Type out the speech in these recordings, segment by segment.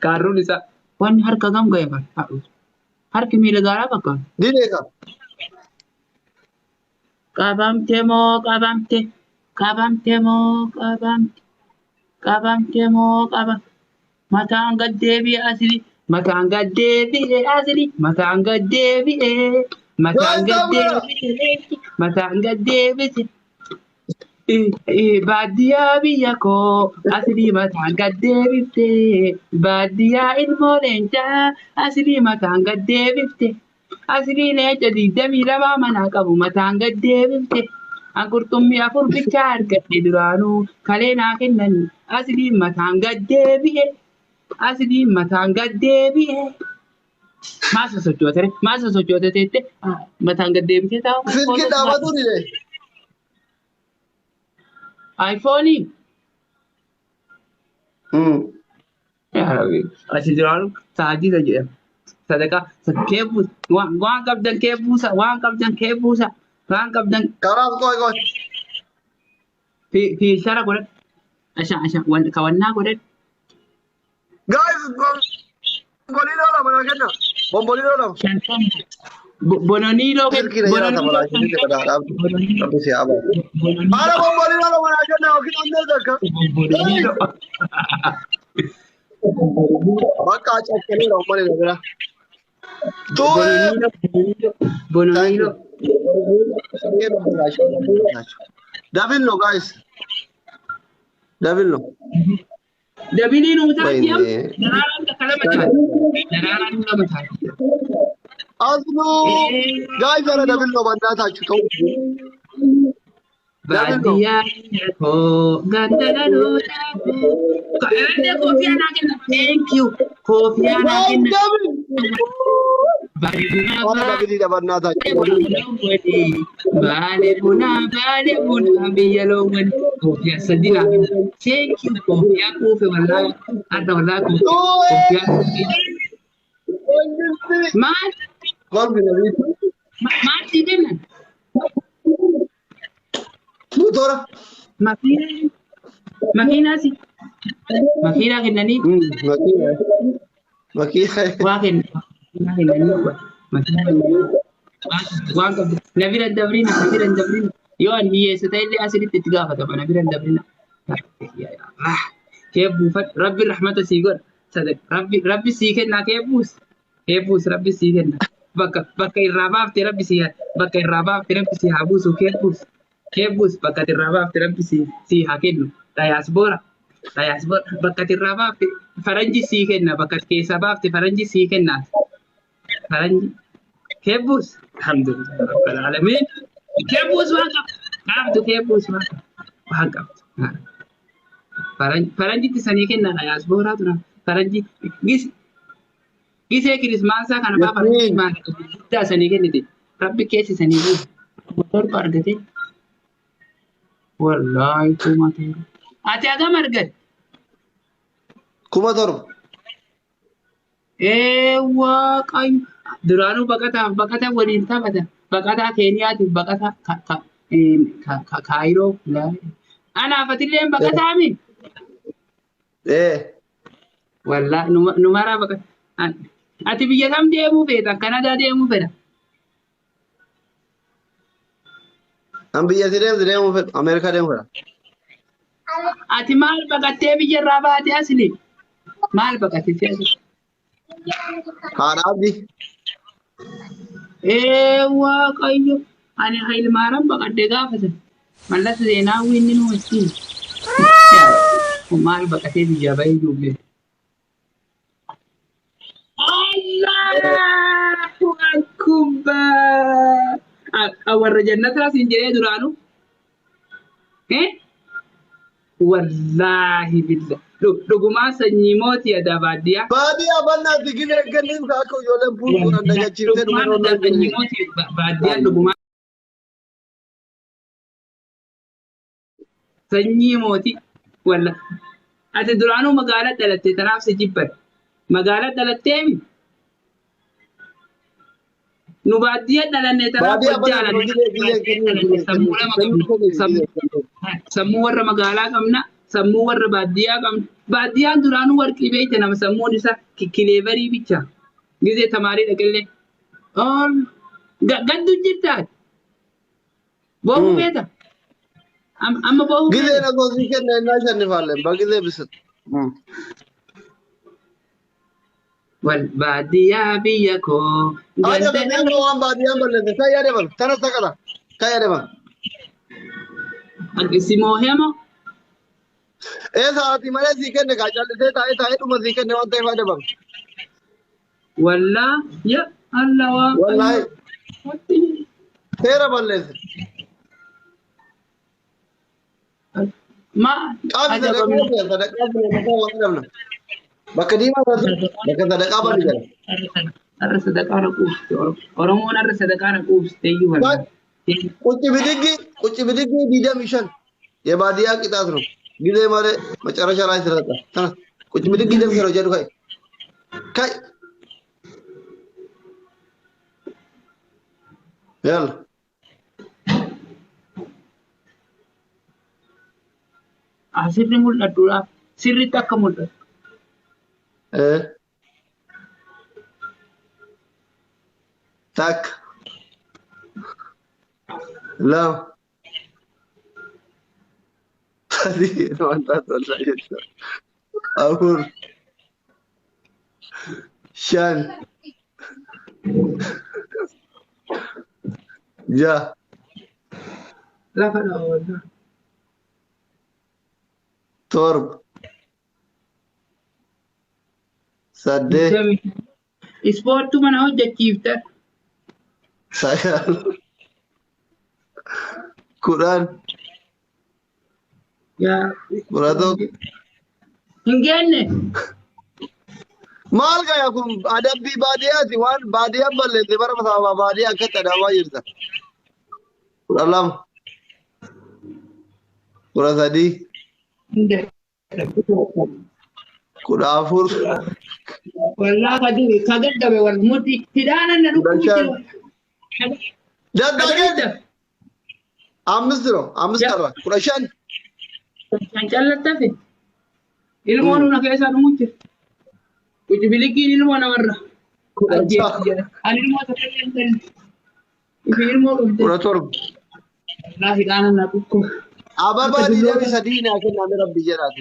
Kaarruun isaa wanni harka gam ga'e bara. Harki miila gaaraa fakkaata. Dideeka. Qabamte moo qabamte? Qabamte moo qabamte? Qabamte moo qaba? Mataan gad deebi'e asli. Mataan gad deebi'e asli. Mataan gad deebi'e. Mataan gad deebi'e. Mataan gad deebise. Baadiyyaa biyya koo aslii mataan gad deebifte. Baadiyyaa ilmoo leencaa aslii mataan gad deebifte. Aslii leenca 22 manaa qabu mataan gad deebifte. An qurxummii 4 bichaa argadhe duraanuu kalee naa kennanii. Aslii mataan gad deebi'e. Aslii mataan gad deebi'e. Maa sosochoota ree? Maa sosochoota teette mataan gad deebitee taa'u? Silkii dhaabatu dide. iPhone. Yaa Rabbi, asi duraanuu taajila jedhama. Sadaqaa kee buusa waan qabdan kee buusa waan qabdan kee buusa waan qabdan. Karaaf qoy qoy. Fiiltara godhadhu. Asha asha kawannaa godhadhu. Guys, bombolino lama naa kenna. Bombolino lama. Shantama. Bononiiloo kenna. Silkii na jalaa Bononiiloo taphalaa jirti badaa dhaabdu. Bononiiloo. Rabbi si haa baasu. Bononiiloo. Haala bombolino lama naa kenna yookiin onnee takka. Bononiiloo. Bakka caccaleera uummanni na bira. Tu'ee. Bononiiloo. Thank Bononiiloo. you. Double no guys. Double no. Dabiliin uutaatti am Wayne. daraaraan takka lama taate. Daraaraan lama taate. Asnu. Guys, ara double no bannaatachu ta'u. Double no. Baadiyyaa biyya koo ganda dhalootaa koo. Irratti koofiyaa naa kenna. Thank you. Koofiyaa naa Guys, kenna. double. Baadiyyaa Ara double dha bannaatachu. Baale bunaa baale bunaa biyya loowwan koofiyaa sadi naa kenna. Thank you. Koofiyaa kuufe wallaahi. Har'a wallaahi koofiyaa Tu'ee. kuufe. Mangisti. Maal Golfi na biitu. maal sii kennan? Motora. Makiinaa makiinaa si makiinaa kennanii Makiina. Makiina. waa kenna makiinaa kennanii makiinaa kennanii waan qabdu na bira hin dabrina na bira hin dabrina yoo ani hiyyeessa ta'e illee asiritti itti gaafatama na bira hin dabrina. Kee buufadhu rabbi rahmata sii godha sadaqa rabbi rabbi sii kennaa kee buus kee buus rabbi sii kenna bakka bakka irraa baafte rabbi sii bakka irraa baafte rabbi sii haa buusu kee buus kee buus bakka irraa baafte rabbi sii sii haa kennu dayaasboora dayaasboora bakka irraa baafte faranji sii kenna bakka keessaa baafte faranji sii kenna faranji kee buus alhamdulillah rabbil alamin kee buus waan qabdu qabdu kee buus waan qabdu waan qabdu. Faranjitti sanii kenna dayaasbooraa tura faranji gisee kirismaasaa kana faa faranji maallaqa guddaa sanii kennite rabbi keessi sanii buuse 7,000 argate wallaahi 7,000. Ati hagam argatte? 7,000. Ee waaqayyo duraanuu baqataaf baqata waliin taphatan baqataa Keeniyaatiif baqataa Kaayiroo anaaf atillee baqataa mi? Eh. Wallaahi numaraa baqata. Ati biyya kam deemuu feeta? Kanadaa deemuu fedha? An biyya si deemtu deemuu fedhu. Ameerikaa deemuu fedha. Ati maal baqattee biyya irraa baate asli? Maal baqattee asli? Haadha abdii. Ee waaqayyo ani Hayilmaaraan baqadhe gaafa sana. Mallas Zeenaawwi inni nu wajjin. Maal baqatee biyyaa bahee ijoollee. Allahu akbar. Warra jannataa siin jedhee duraanuu. Eh? Wallaahi billah. Dhugumaa sanyii mootii adaa baadiyyaa. Baadiyyaa bal'aatti gibee kenniif ka akka ijoolleen puufuudhaan dagachiiftee Dhugumaan dhuma adaa sanyii mootii baadiyyaa dhugumaa sanyii mootii. Walla. Ati duraanuu magaalaa dhalatte tanaaf si jibban. Magaalaa dhalattee mi? Nu baadiyyaa dhalanne tanaaf Baadiyyaa wal bana jaalanne. gisee gisee Baadiyyaa kennu dhalanne gisee sammuu kennu lama kennu qabna. kennu gisee kennu. Sammuu warra magaalaa qabna. Sammuu warra baadiyyaa qabna. Baadiyyaan duraanuu warqii beekte nama sammuun isaa kikkileebarii bicha. Gisee tamaarii dhaqillee. Ol gaddu jirtaati. Boohuu beeta. Amma boohuu ጊዜ beeta. ነው እዚህ ከነ እናሸንፋለን። በጊዜ ብስጥ Wal baadiyyaa biyya koo አደ ganda በደንብ ዋን ባዲያን በለተ ታያ ደበል ተነስ ተቀዳ ታያ ደበል si moohemo ኤ ሰዓቲ መለ ሲከነ ካጫልቴ ታይ ታይ ዱመ ሲከነ ዋን ታይፋ ደበል wallaa ya Allah waa ወላሂ ሴረ በለስ ma ቃፍ ሰደቃ adabamna ሰደቃ ሰደቃ በከዲማ በከ ሰደቃ በል ይላል har'a sadaqaa raquufte Oromoon har'a sadaqaa raquufte iyyuu wallaa. ቁጭ ብድግ ቁጭ ብድግ ዲደም ይሸን የባዲያ ቅጣት ነው። ጊዜ ማለት መጨረሻ ላይ ስለጣ ተነስ ቁጭ ብድግ ዲደም ይሸን ጀዱ ካይ ካይ ያላ Asirri mul'atudha. Sirriitti akka mul'atu. እ ታክ ላም afur shan ja'a Lafa dha'a wallaa. torba saddeet Ispoortuu mana hojjechiifta. sagal 10 Yaa 11. Hin geenne. Maal gaya kun adabbii baadiyyaati waan baadiyyaan balleesse bara sababa baadiyyaa akkatti adaabaa jirta. 12 13 14 Wallaa ka duri ka gaddabe wal muti hidhaanan na kudha dhukkubu shan jiru. Daddaaqeen አምስት ነው። አምስት ቀረ። 15 Kan callattafe. Ilmoon una keessaa dhumu jira. Kucibilikiin ilmoo namarra. 16 Ajjeesu jira. Ani ilmoo tokko illee hin kennu. Ifi ilmoo qabde. 17 Wallaa hidhaanan na dhukkuba. አበባ Akka ዲደሚ dulloota. ሰዲ ና ከናሜ ረቢ ጀራቲ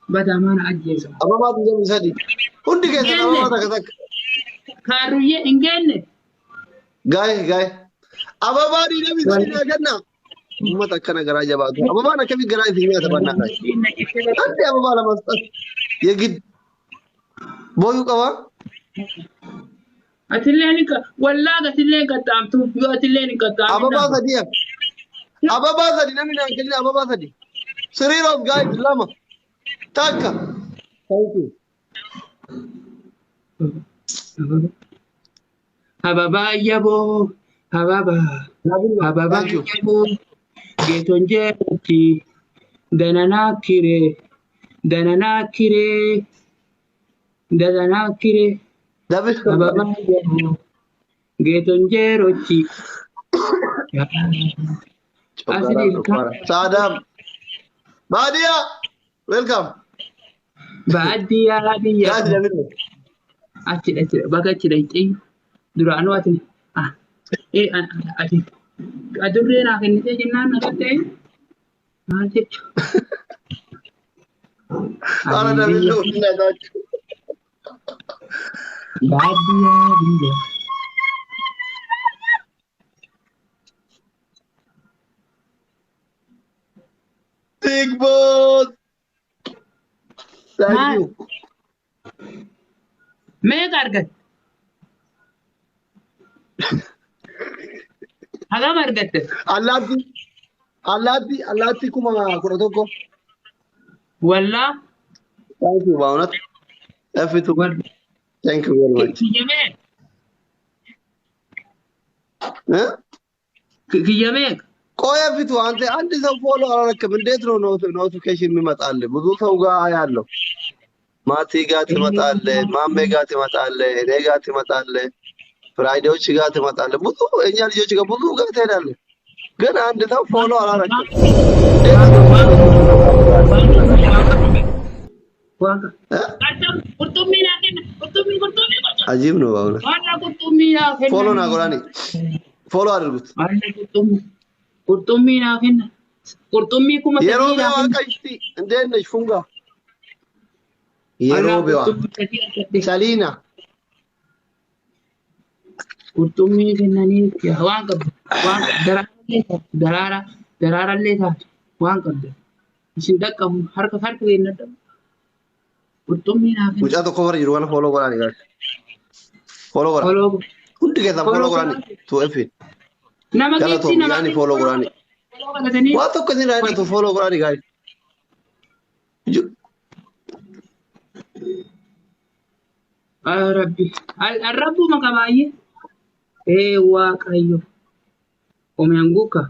Batamaa na ajjeesa. አበባ ዲደሚ ሰዲ ሁንዲ keessan Hin አበባ geenne. takka takka Kaarruyyee hin geenne. ጋይ ጋይ አበባ ዲደሚ ሰዲ ና ከና uummata akkana garaa jabaatu ababaan akkamii garaa isin nyaata bannaa አንድ አበባ ለመስጠት የግድ ቦዩ ቀባ Atillee ni wallaa gatillee hin qaxxaamtu yoo atillee hin qaxxaamin አበባ nafa. ሰዲ አበባ ሰዲ namni naan kennin አበባ ሰዲ ስሪ ሮዝ ጋይዝ lama takka thank you Ababaa yaboo ababaa ababaa thank you yaboo geeton jeetti dananaa kiree dananaa kiree dananaa kiree David ababaa yaboo geeton jeerochi. Chokkara chokkara Saadam Baadiyaa welcome Baadiyyaa biyya guys David achidha achidha bakka achidha hiccii duraanuu ati ah ee ati adurree naa kennitee jennaan na qaxxee maal jechu አረ ani David biyya ነው እናታችሁ baadiyyaa biyya Big boss thank maal you meeqa argatte hagam argatte allaatti allaatti allaatti 11,000 wallaa thank you በእውነት ለፊቱ wal thank you very much kiyya meeqa እ kiyya meeqa ቆይ ፊቱ አንተ አንድ ሰው ፎሎ አላረክም። እንዴት ነው ኖቲፊኬሽን የሚመጣልህ? ብዙ ሰው ጋር ያለው ማቲ ጋር ትመጣለህ፣ ማሜ ጋር ትመጣለህ፣ እኔ ጋር ትመጣለህ፣ ፍራይዴዎች ጋር ትመጣለህ። ብዙ እኛ ልጆች ጋር ብዙ ጋር ትሄዳለህ። ግን አንድ ሰው follow አላረክም። Qurxummii naa kenna. Qurxummii qurxummii qurxummii. አጂብ ነው በእውነት። Warra qurxummii naa kenna. Follow naa godhani follow አድርጉት። Warra qurxummii qurxummii naa kenna. Qurxummii kuma የሮ sadii ቤዋ naa kenna. ቀሽቲ እንዴት ነሽ? ፉንጋ የሮ Warra ቤዋ qurxummii sadii argadhe. ሰሊና Qurxummii kennanii waan qabdu waan daraarallee taatu daraara daraarallee taatu waan qabdu isin dhaqqabu harka harka kennadha. Qurxummii naa kenna. Mucaa tokko bara jiru kana follow godhani guys. Follow godha. Follow Hundi keessan follow follow godhani. godhaa. Tu efi Nama geessi galatoomi nama yaani geessi follow follow godhani. follow godhatanii Waa tokko isin irraa hidhatu follow godhani guys. Rabbi rabbuma qabaayye ee waaqayyo umeanguka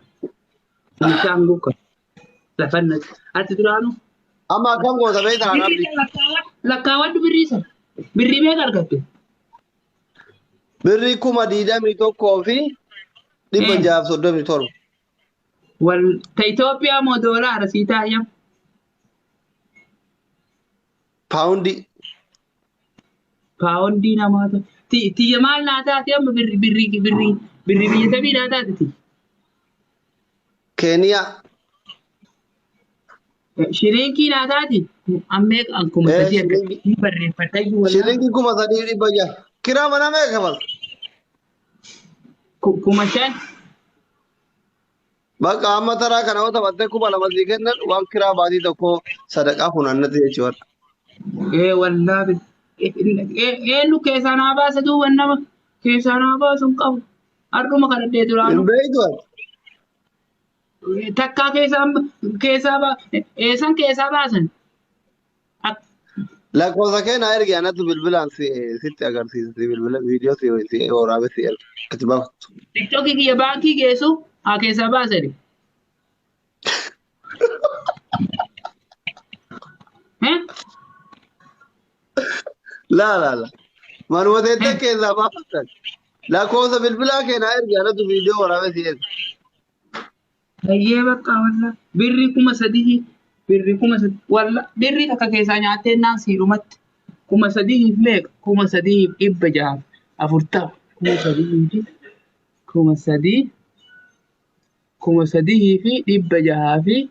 umeshaanguka lafanna ati duraanu Amma akkam goota beektaa birrii rabbi. sana lakkaawwadhu birrii sana birrii meeqa argatte? Birrii 21,637. Wal ta Itoophiyaa moo doolaara sii taayyam? Paawundii. Paawundii namaata. Tiyya maal naa taate amma birrii birrii birrii birrii biyya samii naa taate tiyya. Keeniyaa. Shilinkii naa taati ammee akkuma sadii argatte Shilingii. ni barreeffadha iyyuu wallaahi. Shilingii 3,600. Kiraa mana meeqa kafalta? 5,000. Bakka amma taraa kana yoo taphattee 2,000 sii kennan waan kiraa baatii tokko sadaqaa funaannatti jechuudha. Ee wallaahi eenyu keessaa naa baasa duuba nama keessaa naa baasu hin qabu. Har'uma kadhadhee Hin duraanuu beektu ati. Takkaa keessaa keessaa eessan keessaa baasan. Lakkoofsa kee naa ergi anatu bilbilaan sitti agarsiisa si bilbila viidiyoo si si waraabee si erga ati baaftu. Tiktookii kiyya baankii geessu haa keessaa baasani. Laa laa laa. Manuma teettee keessaa baafattan. Lakkoofsa bilbilaa kee naa ergi anatu viidiyoo waraabee si erga. Bayyee bakka walla birrii 3,000 birrii 3,000 walla birrii takka keessaa nyaattee naan siidhumatti 3,000 meeqa 3,640 3,000 fi 3,000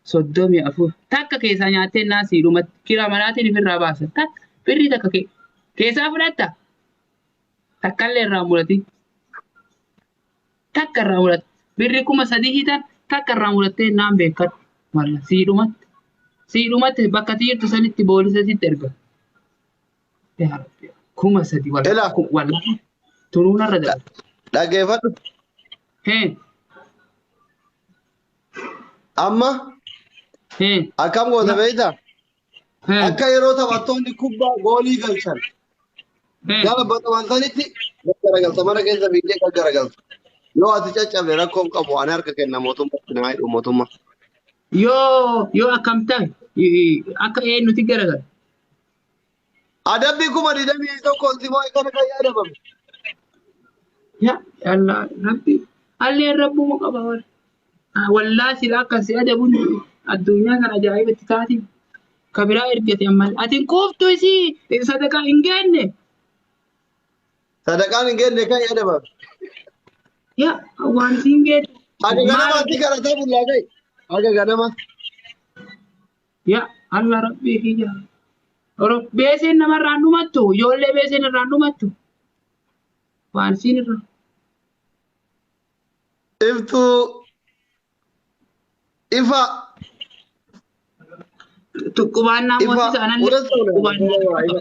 3,634 takka keessaa nyaattee naan siidhumatti kiraa manaatiin ofirraa baasa takka birrii takka keessaa fudhatta takkallee irraa muratin takka irraa muratte birrii 3,000 hiitan takka irraa murattee naan beekadhu walla siidhumatti siidhumatti bakka jirtu sanitti boolisa sitti erga. Yaa Rabbi 3,000 walla Elaa walla turuun irra darba. Dhaggeeffadhu. Hee Amma hee akkam goota beektaa? Hee Akka yeroo taphattoonni kubbaa goolii galchan hee gara bataman sanitti gaggaragalta mana keessa fiigdee gaggaragalta. Yoo ati caccabde rakkoon qabu ani harka kenna mootummaatti naa hidhu mootummaa. Yoo yoo akkam ta'e akka eenyuti garagala. Adabbii 21,000 simoo kana kan yaadamame. Yaa Allah Rabbi alleen rabbuma qaba wal. Wallaa sila akka si adabuun addunyaa kana ajaa'ibatti taati. Ka biraa ergate amma ati hin quuftu isii sadaqaa hin geenne. Sadaqaan hin geenne kan yaadamame. Yaa waan isiin geenne. Haga Maal ganamaatti kadhataa bullaa ga'i. Haga ganama. Yaa Allah Rabbii kiyya. Beeseen namarraan dhumattu ijoollee beeseen irraan dhumattu waan isiin irra. Iftuu ifa Qubaannaa ifa moosisa anallee ሁለት ሰው ነው ያለው። qubaannaa. ifa